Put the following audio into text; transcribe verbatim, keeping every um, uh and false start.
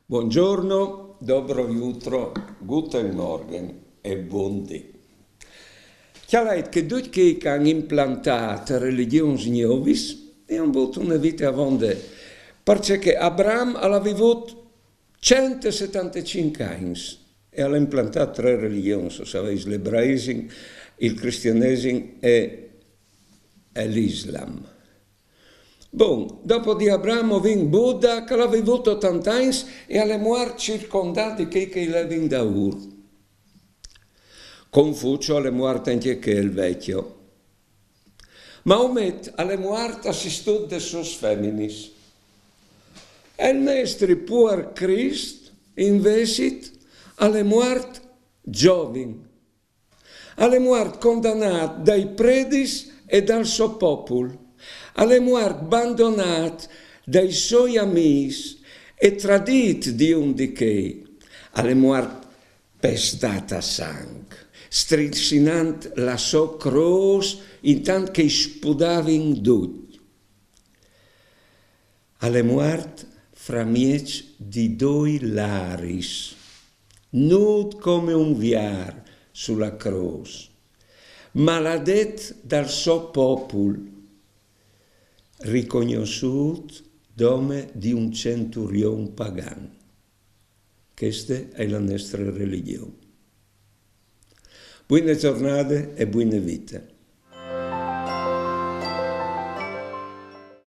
Buongiorno, dobro jutro, guten Morgen e bon dì. Cjalait che ducj chei che àn implantât religjons gnovis e àn vût une vite avonde, parcè che Abram al à vivût cent e setantecinc agns e al à implantât trê religjons, o savês, l'ebraissim, il cristianêsim e, e l'islam. Bon, dopo di Abram o vin Buddha, che al à vivût otante agns e al è muart circondât di chei che i levin daûr. Confucio al è muart ancje chel vecjo. Maomet al è muart assistût des sôs feminis. E il nestri puar Crist, invezit, al è muart zovin. Al è muart condanât dai predis e dal so popul. Al è muart bandonât dai soi amîs e tradît di un di chei. Al è muart pestât a sanc, strissinant la sô crôs intant che i spudavin ducj. Al è muart framieç di doi laris, nût come un viar su la crôs, maladet dal so popul, ricognossût dome di un centurion pagan. Cheste e je la nestre religjon. Buine zornade e buine vite.